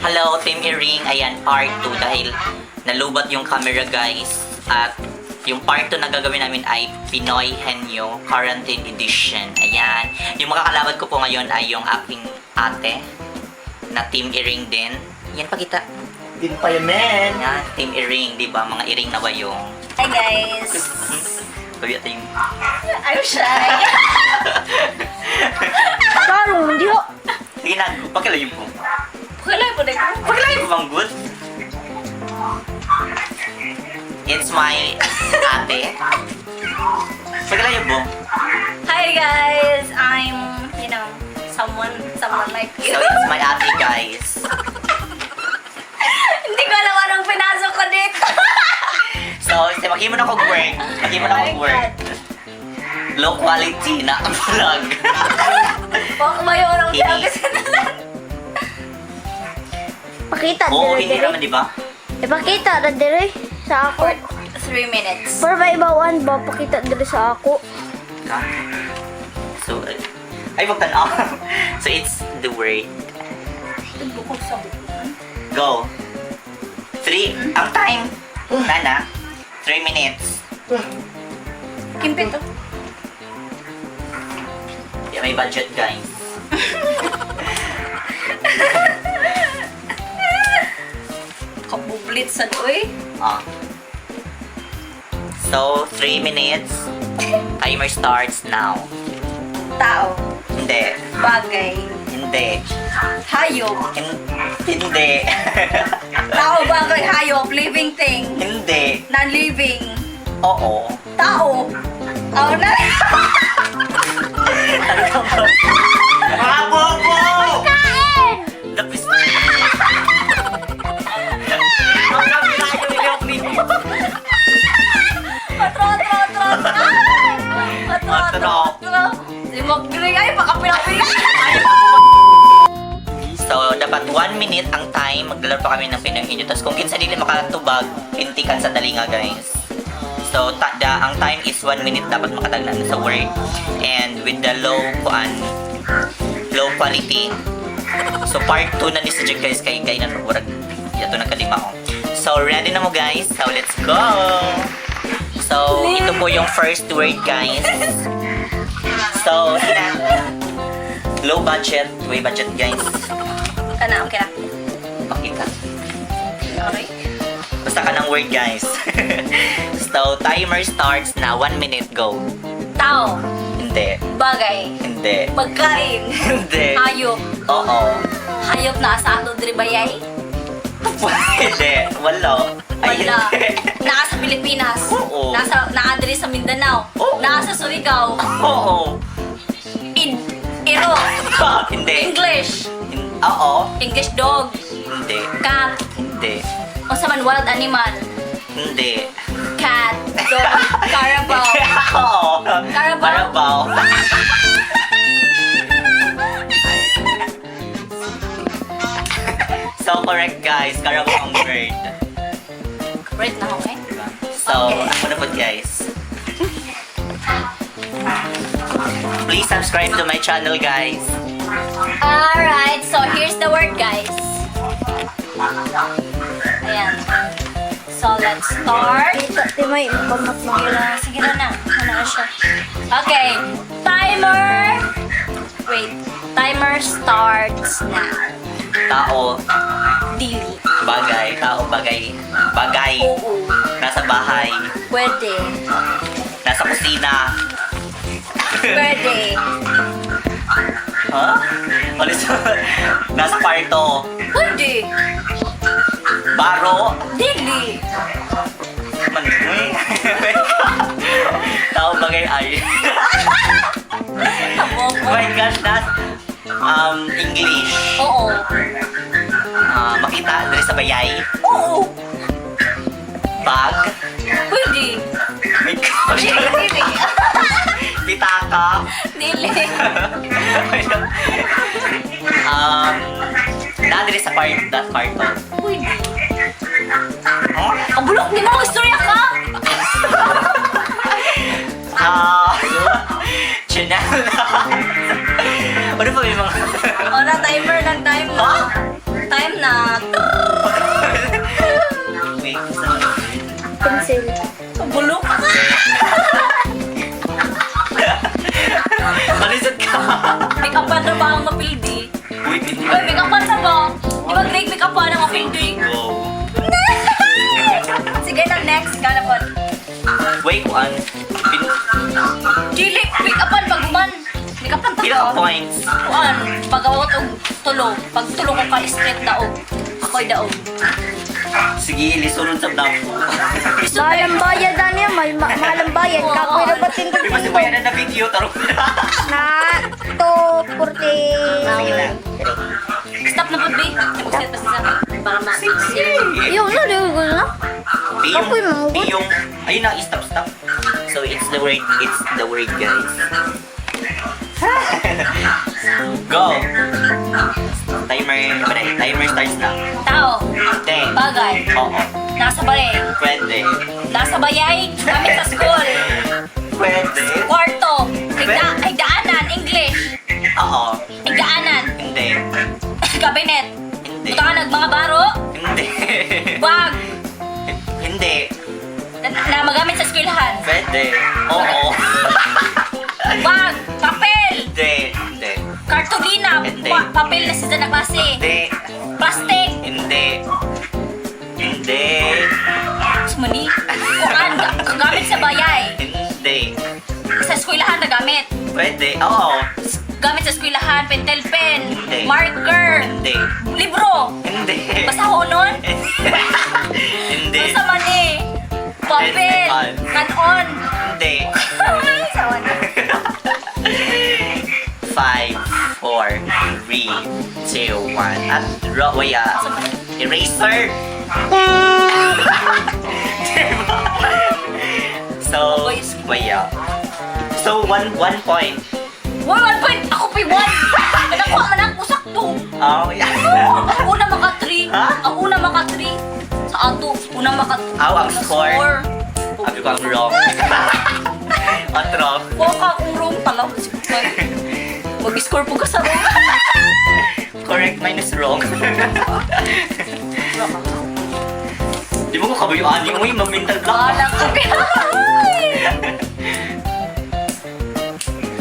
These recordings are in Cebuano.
Hello, Team Iring. Ayan, part 2 dahil nalubat yung camera, guys. At yung part 2 na gagawin namin ay Pinoy Henyo Quarantine Edition. Ayan. Yung makakalaban ko po ngayon ay yung aking ate na Team Iring din. Yan, pakita. Din pa yun, men. Ayan, Team Iring, di ba? Mga iring na ba yung... Hi, guys! Babi ito yung... I'm shy. Karong di ho. Sige na, pakilayo po. Wala po na. Pakilayo po bang good? It's my ate. Pakilayo po. Hi guys! I'm, someone like you. So it's my ate, guys. Hindi ko alam anong pinasok ko dito. So, si maghimo na kog work. Maghimo na Oh my kog work. Low quality na ang vlog. Huwag mayo ng Hindi. tawag sa nalan. Pakita Oo, dire hindi dire. naman, di ba? Ipakita ra dire sa ako. For 3 minutes. Para maibawan ba pakita dire sa ako. Ka? So, ay, wag tanaw. So, it's the word. Go. Three, ang time. Nana, 3 minutes. Kimpit to. Yeah, may budget, guys. Kabublit sa doy. Ah. So, 3 minutes. Timer starts now. Tao. Hindi. Bagay. Hindi. Hayop. Hindi. Tao, bagay, hayop. Living thing. Hindi. Non-living. Oo. Tao. Tao na. Ah, bobo! Kain! Lapis. Ang kami na yung ni. Otro, otro, otro, otro. Otro, otro, otro. Si Mogri ay baka pinapili. So, dapat 1 minute ang time. Maglalaro pa kami ng Pinoy Henyo. Tapos kung kinsa dili makatubag, pintikan sa talinga, guys. So, ang time is 1 minute dapat makatagna na sa word. And with the low kuan, low quality. So, part 2 na ni si Jack, guys, kay kay na murag yato na kalima ko. So, ready na mo, guys? So, let's go! So, ito po yung first word, guys. So, sina. Low budget, way budget, guys. Kana, okay na. Pakita. Okay. Basta ka ng word, guys. So, timer starts na. 1 minute, go. Tao. Hindi. Bagay. Hindi. Pagkain. Hindi. Hayop. Oo. Hayop na sa ato diri bayay. Hindi. Wala. Ay, Wala. hindi. Naa sa Pilipinas. Oo. Nasa naa diri sa Mindanao. Oo. Naa sa Surigao. Oo. In Iro. Hindi. English. Oo. English dog. Hindi. Cat. Hindi. Unsa man wild animal. Hindi. Cat. Dog. Carabao. Oo. Carabao? Carabao. So correct, guys. Carabao ang word. Right na okay? Diba? So, Okay. ako na po, guys. Please subscribe to my channel, guys. Alright, so here's the word, guys. Ayan. So, let's start. Kita ti may pamat na. Sige na, sige na na. Ano na siya? Okay, timer! Wait, timer starts now. Tao, Dili. bagay, tao, bagay, bagay. Oo. Nasa bahay, Pwede. Nasa kusina. Pwede. Huh? Ano nasa kwarto. Pwede. Baro. Dili. Man, tao, bagay, ay. Tabo Oh my gosh, that's English. Oo. Ah, makita diri sa bayay. Oo. Bag. Pwede. My gosh. Dili. Pitaka. Dili. Na diri sa part, that kwarto. Pwede. Huh? Kabulok ni mo, istorya ka! Ah, chinela. Ano pa yung mga... O na, timer lang, timer. Ha? Time na. Wait, saan na? Pencil. Bulok. Malisod ka. Make up na ba ang mapildi? Uy, hindi. Uy, make up sa ba? Di ba grade make up na mapildi? Go. Sige na, next. Ikaw na po. Wait, one. Dili, pick upan pag human. Make upan ta. Pila ka points? Kuan, pagawat og tulo. Pag tulo ko ka straight daog. Ako'y daog. Sige, lisunod sa damo. Mahalang bayad na niya. Mahalang bayad. Kapoy na ba Di ba si Bayan na video? Tarong na. Na, 2, Sige na. 43. Stop na po, B. Mag-set pa siya. Para ma. Yung na, di ko na. Piyong, Kapoy, mangugot. piyong. Ayun na, stop, stop. So, it's the word, guys. Go! Timer, pare, timer starts na. Tao. 10. Bagay. Oo. Nasa balay. Pwede. Nasa bayay. Gamit sa school. Pwede. Kwarto. Higdaanan. English. Oo. Higdaanan. Hindi. Cabinet. Hindi. Butangan ng mga baro. Hindi. Bag. Hindi. Na magamit sa eskwelahan. Pwede. Oo. Bag. Papel. Hindi. Hindi. Kartolina. Hindi. Papel na sa na klase. Hindi. Plastic. Hindi. Hindi. Mani. Kuan. Gamit sa bayay. Hindi. Sa eskwelahan na gamit. Pwede. Oo. Gamit sa eskwelahan. Pentel pen. Hindi. Marker. Hindi. Libro. Hindi. Basta honon. Hindi. Basta mani. Papel. Kanon. Hindi. Sawan. 5, 4, 3, 2, 1. At draw, waya. Eraser! Diba? So, waya. So, 1 point. Uy, 1 point. Ako pa'y 1. Nakuha man ako. Sakto. Oh, yeah. Ang una maka 3. Ha? Ang una maka 3. Sa ato. Una maka Aw, ang score. Sabi ko ang wrong. At wrong. Kuha ka akong wrong pala. Mag-score po ka sa wrong. Correct minus wrong. Di mo ko kabayuan yung may ma-mental block. Wala ka.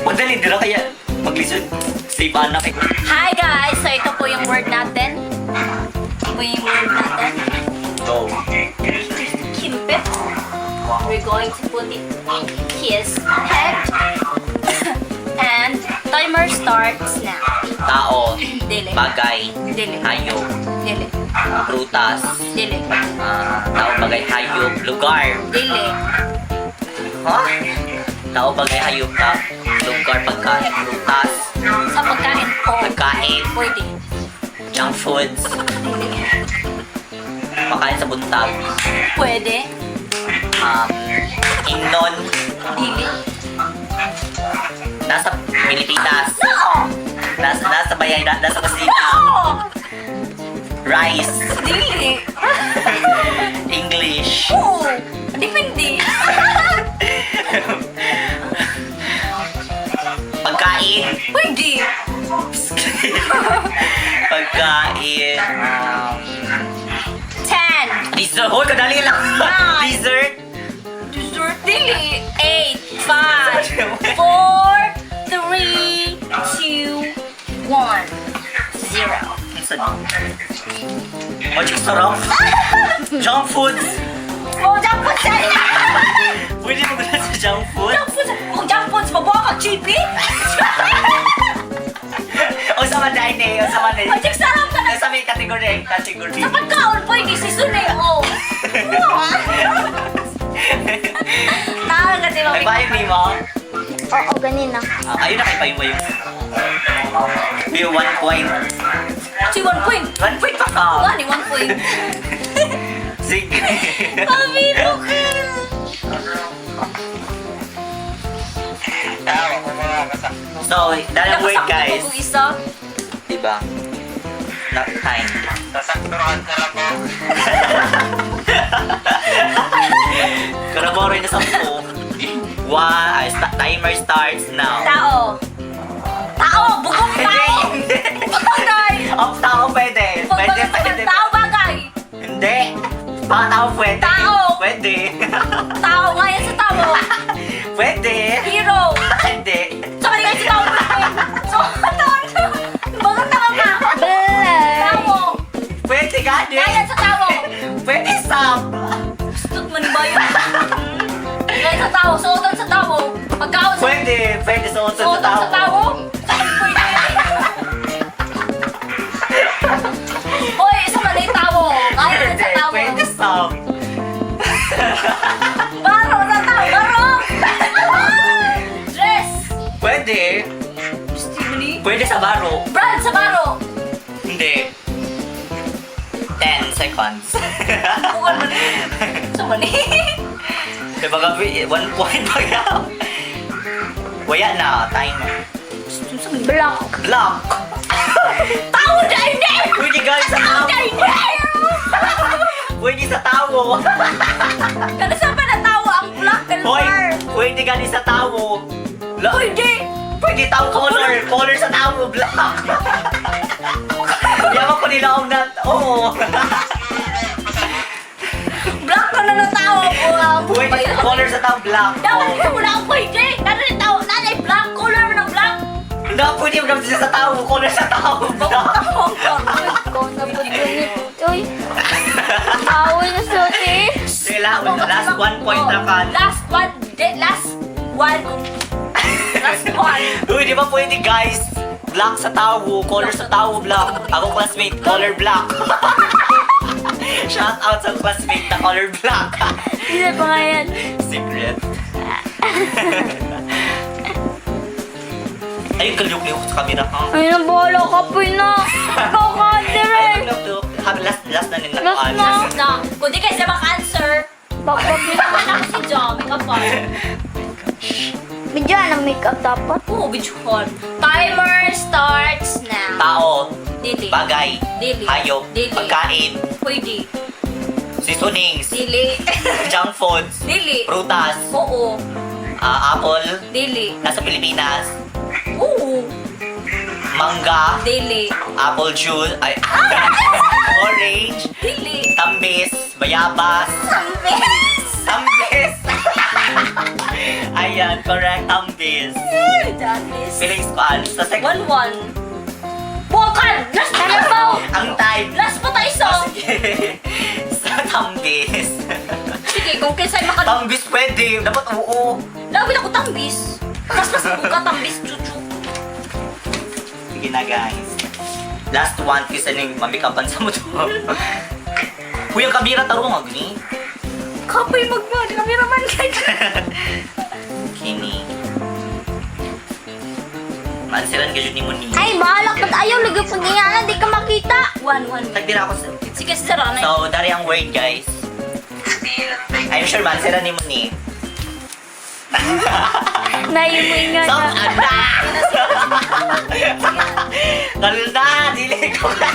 Madali, di na kaya maglisod. Save anak eh. Hi guys! So ito po yung word natin. Ito po yung word natin. Go. Kimpit. We're going to put it in his head. And timer starts now. Tao. Dili. Bagay. Dili. Hayop. Dili. Prutas. Dili. Ah, tao, bagay, hayop. Lugar. Dili. Ha? Tao, bagay, hayop. Lugar, pagkain, prutas. Sa pagkain po. Pagkain. Pwede. Junk foods. Dili. Pagkain sa buntag. Pwede. Ingnon. Dili. Nasa Pilipinas. No! Nasa bayay, nasa kusina. No! Rice. Dili. English. Oo. Depende. Pagkain. Pwede. Pagkain. 10. Dessert. Hoy, kadali lang. Nine. Dessert. Dessert. Dili. 8, 5, 4, 3, 2, 1, 0. Minsan. Magic sarap. Junk foods. Oh, junk food siya! Pwede mo gula sa junk food? Junk food! Oh, junk food! Mabuha ka, GP! O sa man eh. O sa man eh. Magic sarap ka na! Sa may category. Category. Sa pagkaon, pwede. Season eh. Oh. Tama kasi Ay, bayo ni mo. Oo, ganina. Ah, ayun na kay payo mo yung... Yung 1 point. Si 1 point. 1 point pa ka. Wala ni 1 point. Sige. Mami, bukil! So, that word, guys. Kung isa. Diba? Not time. Karaboro na 10. One, ay, timer starts now. Tao. Tao! Bugok tao! Hindi! Bugok tayo! Off tao pwede. Pag Pwede mga tao pwede. Tao. Pwede. Tao nga yan sa tao. Pwede. Hero. Hindi. Sa kanila sa tao pwede. So, tao. Bakit tao ka? Black. Tao. Pwede gani. Nga yan sa tao. Pwede sab. Stud man ba yun? Ngayon sa tao. Suotan sa tao. Pagkaon sa Pwede. Pwede suotan sa Suotan tao. sa tao. Saan pwede? Hoy, isa man yung tao. Kaya yan sa Pwede. tao. Pwede sab. Baro sa tao. Baro! Dress. Pwede. Stevie. Pwede sa baro. Brand sa baro. Hindi. 10 seconds. Bukan man. Sa man eh. Diba gabi, 1 point pa ka. Wala na, timer. Black. Block! Tao na hindi! Pwede guys sa Tao tao! na hindi! Pwede sa tao! Kada sa pa na tao ang black Hoy! color. Pwede gani sa tao! Pwede! Pwede tao color! Color sa tao, black! Yaman ko nila ang nat... Oo! Black ka na na tao. Wow. Pwede color sa tao, black! Dapat Oo. ka wala akong pwede. Nanay tao, nanay black color mo ng black. Hindi, pwede mo gamit sa tao, color sa tao, black! Ikaw na po dun. Uy. Away na suti. Sige lang, last 1 point na kan. Last one, last one. Last one. Uy, di ba pwede guys? Black sa tao, color sa tao, black. Ako classmate, color black. Shout out sa classmate na color black. Hindi pa nga yan. Secret. Ay, kaliyok-liyok sa camera ka. Ay, nabala ka po na. Ikaw ka, Ay, direct. kaliyok-liyok. Last, last na nila. Last na. Last na. Kung di kayo sila maka-answer, Bakbak na. anak si Jom, ikaw pa. Medyo ng makeup dapat. Oo, bijuhon. Timer starts now. Tao, Dili. bagay, Dili. hayop, Dili. pagkain, Pwede. seasonings, Dili. junk foods, Dili. prutas, Oo. apple, Dili. nasa Pilipinas, Oo. mangga, Dili. apple juice, ay, orange, Dili. tambis, bayabas, Tambis! tambis! Ayan, correct, tambis. Datis. Feelings ko, ano, sa second, 1-1. Bukan! Last pa tayo! ang time. Last pa tayo isa! Sige. Sa tambis. Sige, kung kaysa maka... Tambis pwede, dapat oo. Lagi na ko tambis. Mas mas buka tambis, chuchu. Sige na guys. Last one, kisa ning mamikapan sa mo to. Uy, ang kamera tarong agni. Kapoy magmahal. Kameraman ka. Kini. Maansiran ka ni mo ni. Ay, bahala ka. Ayaw, lagi po niya. Di ka makita. 1-1. Tagdira ako sa... Sige, sir, ano? So, dari ang word guys. I'm sure maansiran ni mo ni. Naimoy nga So, na. ada! Kalda! Dili ko na!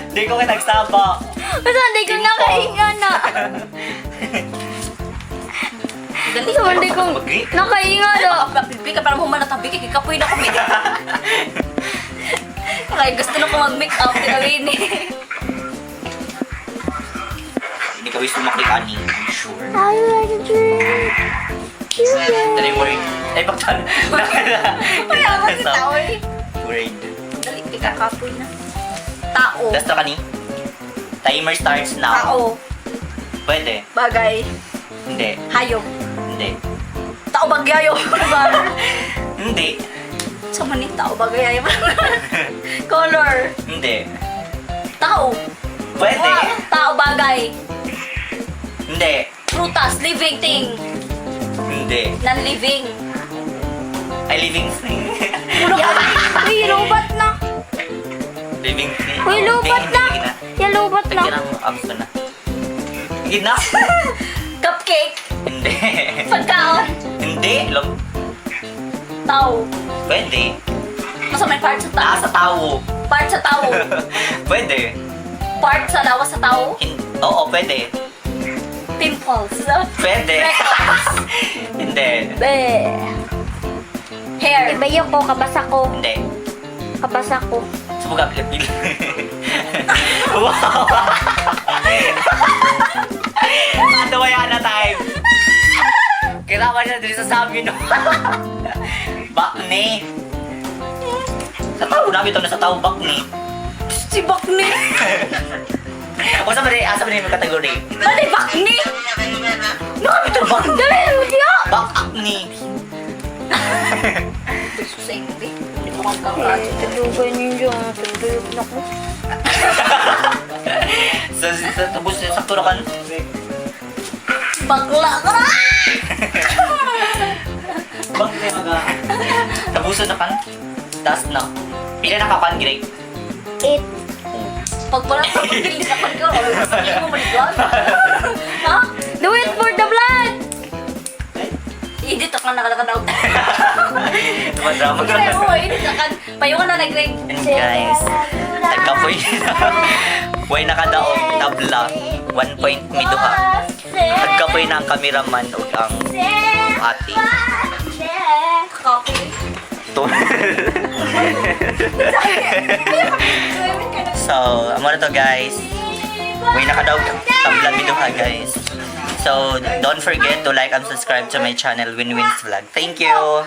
Di ko kayo nagsaba. Basta hindi ko nakahinga na. Dali. Basta hindi ko nakahinga na. Makapapipi ka para human natabi ka. Kikapoy na kami. Kaya gusto na ko mag-make up. Tinawin eh. Hindi ka wish sumaklik ani, I'm sure. I like a drink. Dali word. Ay, baktan. Kaya ako si tao eh. Word. Dali, kakapoy na. Tao. Last na kani. Timer starts now. Tao. Pwede. Bagay. Hindi. Hayop. Hindi. Tao bagyayo. Hindi. Sa mani, tao bagay hayop. Color. Hindi. Tao. Pwede. Tao bagay. Hindi. Prutas. Living thing. Hindi. Non-living. Ay, living thing. Ulo ka. Uy, robot na. Living thing. Uy, lubat Hindi, na. hindi na. Ya, lubat na. Tagyan mo, abs na. Hindi na. Cupcake. Hindi. Pagkaon. Hindi. Tao. Pwede. Masa may part sa tao. Nasa tao. Part sa tao. Pwede. Part sa lawas sa tao. Oo, pwede. Pimples. Pwede. Freckles. Hindi. Be. Hair. Ibayo ko, kabasa ko. Hindi. Kabasa ko. Subuga pil. Wow. Ato wala na time. Kita pa siya diri sa sabi no. Bakni. Sa tao na bitaw na sa tao bakni. Si Bakni. O sa ba asa ba yung category? Pati Bakni. No, bitaw bak. Dali mo siya! Bakni. Sa inyo. Mukhang kang Eh, tadugay ninyo. Taduyog na ko. Sa tapos sakto ra kan. Bakla ka! Bakni maga. Tapusan na kan. Tas na. Pila na ka kan grade? 8. Pag pala pagpili sa ko, hindi mo maligwan. Ha? Do it for the blood! Edit ako na nakalakadaw. Madrama. Kaya mo, edit ka. Payungan na nag-grade. And guys, nagkapoy na. Way nakadaog tabla. 1 point miduha. Nagkapoy na ang cameraman ug ang ate. Copy. To. So, amo na to, guys. Way nakadaog tabla miduha, guys. So, don't forget to like and subscribe to my channel, Winwin's Vlog. Thank you.